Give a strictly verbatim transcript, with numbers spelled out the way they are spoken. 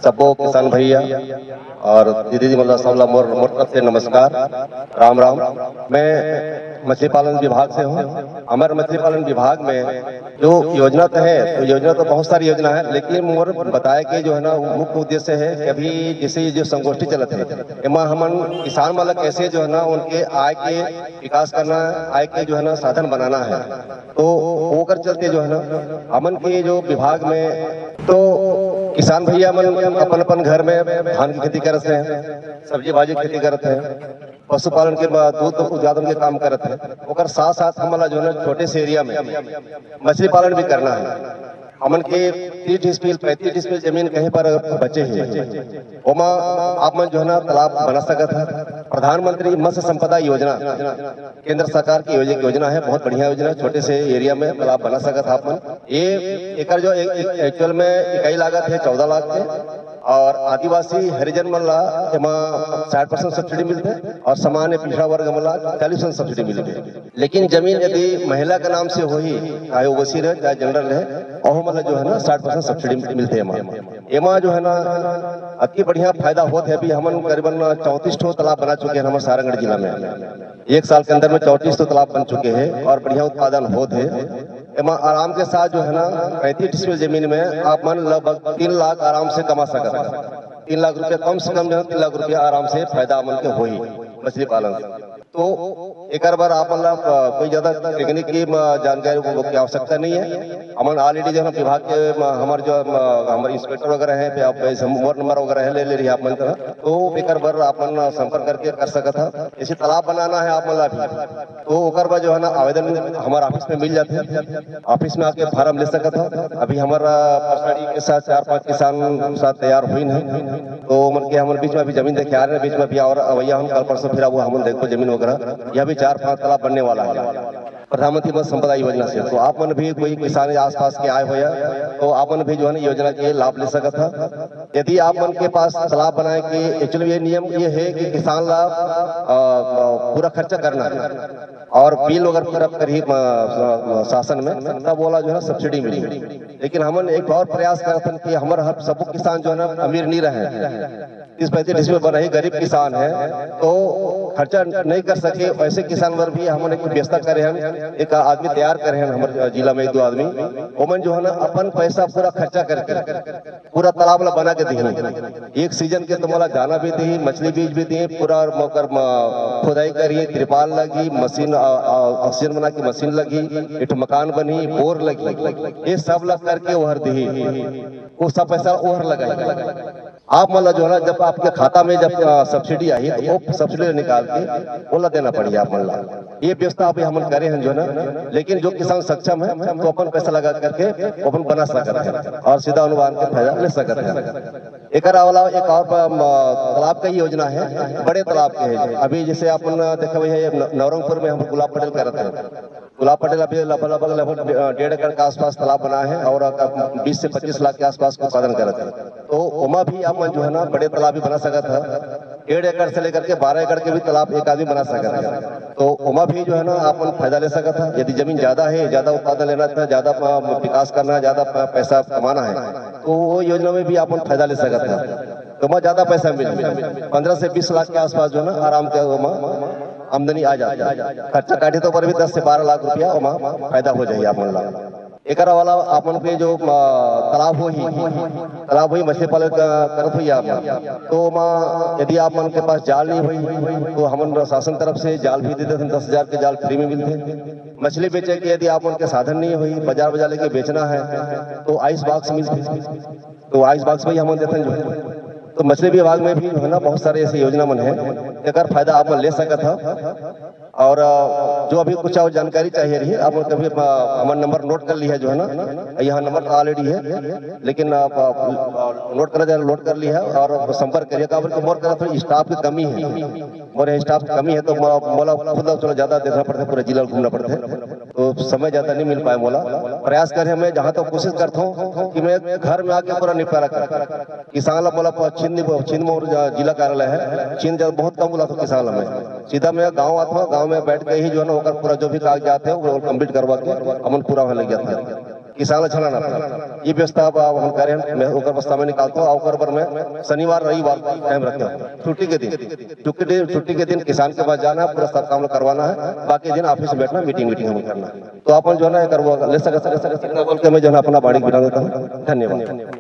सबो किसान भैया और दीदी जी, मतलब, सबला मोर मोर तरफ से नमस्कार, राम राम। मैं मछली पालन विभाग से हूँ। हमारे मछली पालन विभाग में जो योजना तो है, तो योजना तो बहुत सारी योजना है, लेकिन मोर बताए के जो है ना, मुख्य उद्देश्य है कि अभी जैसे ये जो संगोष्ठी चलत है, एमा हमन किसान मन ला कैसे जो है ना, उनके आय के विकास करना, आय के जो है ना, साधन बनाना है। तो ओकर चलते जो है ना, हमन के जो विभाग में तो किसान भैया मन अपन अपन घर में धान की खेती करत हैं, सब्जी भाजी की खेती करत हैं, पशुपालन के बा-, दूध उत्पादन के काम करत हैं। ओकर साथ साथ हमन ला जो है ना, छोटे से एरिया में मछली पालन भी करना है। हमन के तीस डिसमिल, पैंतीस डिसमिल जमीन कहीं पर बचे हैं, ओमा आप मन जो है ना, तालाब बना सकत है। प्रधानमंत्री मत्स्य संपदा योजना केंद्र सरकार की योज-, योजना है, बहुत बढ़िया योजना है। छोटे से एरिया में तालाब बना सकत है आप मन। ये एकर जो ए-, ए-, एक्चुअल में इकाई लागत है चौदह लाख के, और आदिवासी हरिजन मन ला एमा साठ परसेंट सब्सिडी मिलथे और सामान्य पिछड़ा वर्ग मन ला चालीस परसेंट सब्सिडी मिलथे। लेकिन जमीन यदि महिला के नाम से होही, चाहे ओबीसी रहे, चाहे जनरल रहे, ओहू मन ला जो है ना, साठ परसेंट सब्सिडी मिलथे एमा। एमा जो है ना, अति बढ़िया फायदा होत है। अभी हमन करीबन चौंतीस ठो तालाब बना चुके हैं हमारे सारंगढ़ जिला में। एक साल के अंदर में चौंतीस ठो तालाब बन चुके हैं और बढ़िया उत्पादन होत है। एमा आराम के साथ जो है ना, पैंतीस डिसमिल जमीन में आप मन लगभग तीन लाख आराम से कमा सकत हैं। तीन लाख रुपया कम से कम जो है, तीन लाख रुपया आराम से फायदा आप मन के होही मछली पालन से। तो एकर बर आप मन ला, अ, कोई ज्यादा तकनीकी म-, जानकारी वो की आवश्यकता नहीं है। हमन already जो है ना, विभाग के म-, हमर जो म-, हमर इंस्पेक्टर वगैरह हैं, पे आप ऐसे मोर नंबर वगैरह है, ले ले रही है आप मन का। तो एकर बर आप मन संपर्क करके कर सकत है। जैसे तालाब बनाना है आप मन ला भी, तो ओकर बर जो है ना, आवेदन हमारे ऑफिस में मिल जाते हैं। ऑफिस में आके फार्म ले सकत हो। अभी हमारा पर्सनली के साथ चार पांच किसान साथ तैयार हुई हैं, तो मन के हमर बीच में अभी जमीन देखे आ रहे हैं, बीच में अभी और अवैया हम कल परसों फिर वो हमन देखो जमीन वगैरह, यह भी चार पांच तालाब बनने वाला है प्रधानमंत्री मत्स्य संपदा योजना से। तो आप मन भी कोई किसान या आसपास के आए हो या, तो आप मन भी जो है ना, योजना के लाभ ले सकत है। यदि आप मन के पास तालाब बनाए के, एक्चुअली ये नियम ये है कि किसान ला, अ, अ, पूरा खर्चा करना है और बिल अगर पूरा करही, अ, अ, शासन में, तब ओला जो है सब्सिडी मिली। लेकिन हमन एक और प्रयास करथन कि हमर हर सबो किसान जो है ना, अमीर नहीं रहे, तीस पैंतीस डिसमिल बनाही, गरीब किसान है, तो खर्चा नहीं कर सके, ऐसे किसान बर भी हमन एक व्यवस्था करे हन, एक आदमी तैयार करे हन हमर जिला में एक दो आदमी, ओमन जो है ना, अपन पैसा पूरा खर्चा करके पूरा तालाब ला बना के दिही। एक सीजन के तुम्हारा दाना भी दिही, मछली बीज भी दिही, पूरा मकर म-, खुदाई करिए, तिरपाल लगी, मशीन, अ, अ, ऑक्सीजन बना के मशीन लगी, एक ठो मकान बनी, बोर लगी, ये सब ला करके ओहर दिही। वो सब पैसा ओहर लगाई। आप मन ला जो है ना, जब आपके खाता में जब, अ, सब्सिडी आई, तो वो सब्सिडी निकाल के ओला देना पड़ी आप मन ला। ये व्यवस्था अभी हमन करे हैं जो है ना, लेकिन जो किसान सक्षम है, तो अपन पैसा लगा करके अपन बना सकत है और सीधा अनुदान के फायदा ले सकत है। एकर अलावा एक और प-, म-, तालाब का ही योजना है, बड़े तालाब के है। अभी जैसे अपन देखा हुआ है, न-, नवरंगपुर में हम गुलाब पटेल करत हैं। गुलाब पटेल अभी लगभग, लगभग, लगभग, अ, डेढ़ एकड़ के आसपास तालाब बना है और, अ, बीस से पच्चीस लाख के आसपास का उत्पादन करत है। तो ओमा भी आप मन जो है ना, बड़े तालाब भी बना सकत है। डेढ़ एकड़ से लेकर के बारह एकड़ के भी तालाब एक आदमी बना सकत है। तो ओमा भी जो है ना, आप मन फायदा ले सकत है। यदि जमीन ज्यादा है, ज्यादा उत्पादन लेना है, ज्यादा प-, विकास करना है, ज्यादा प-, पैसा कमाना है, तो वो योजना में भी आप मन फायदा ले सकत है। तो ओमा ज्यादा पैसा मिल, पंद्रह से बीस लाख के आसपास जो है ना, आराम के ओमा आमदनी आ जाता है। खर्चा काटे तो पर भी दस से बारह लाख रुपया ओमा फायदा हो जाए आप मन ला। एकर अलावा आप मन के जो, अ, तालाब होही, तालाब होही मछली पालन क-, करत होही आप मन, तो ओमा यदि आप मन के पास जाल नहीं होही, तो हमन शासन तरफ से जाल भी दे देथन, दस हजार के जाल फ्री में मिलथे। मछली बेचे के यदि आप मन के साधन नहीं होही, बाजार बाजार लेके बेचना है, तो आइस बॉक्स मिलथे। तो आइस बॉक्स भी हमन देथन जो है। तो मछली विभाग में भी जो है ना, बहुत सारे ऐसे योजना मन है, एकर फायदा आप मन ले सकत हो। और, अ, जो अभी कुछ और जानकारी चाहिए रही, आप मन कभी, अ, हमर नंबर नोट कर लिया जो है ना, यहाँ नंबर already है, लेकिन आप, अ, नोट कर, नोट कर लिया और संपर्क करिए। काबर कि मोर करा थोड़ी स्टाफ की कमी है, मोर स्टाफ की कमी है, तो मो-, मोला खुद चलो ज्यादा देखना पड़ता है, पूरा जिला घूमना पड़ता है। तो समय ज्यादा नहीं मिल पाए मोला। प्रयास करे मैं जहाँ तक कोशिश करता हूँ कि मैं घर में आके पूरा निपटारा कर किसान ला मोला प-, छिंद निप-, छिंद मोर ज-, जिला कार्यालय है, छिंद जब बहुत कम बुलाता किसान ला मैं। सीधा मैं गाँव आता हूँ, गाँव में बैठ के ही जो है ना, ओकर पूरा जो भी कागजात है, वो कंप्लीट करवा के हमन पूरा होने लग जाता है। किसान ला झन आना पड़े। ये व्यवस्था अब, अब हम करे हन, मैं ओकर बर समय निकालता हूँ, ओकर बर मैं शनिवार रविवार टाइम रखता हूँ, छुट्टी के दिन, छुट्टी के दिन, छुट्टी के दिन किसान के पास जाना है, पूरा सब काम करवाना है, बाकी दिन ऑफिस में बैठना, मीटिंग वीटिंग हम करना है। तो अपन जो है ना, एकर वो ले सके, सके, सके, सके, बोल के मैं जो है ना, अपना बाड़ी बिना देता हूँ। धन्यवाद।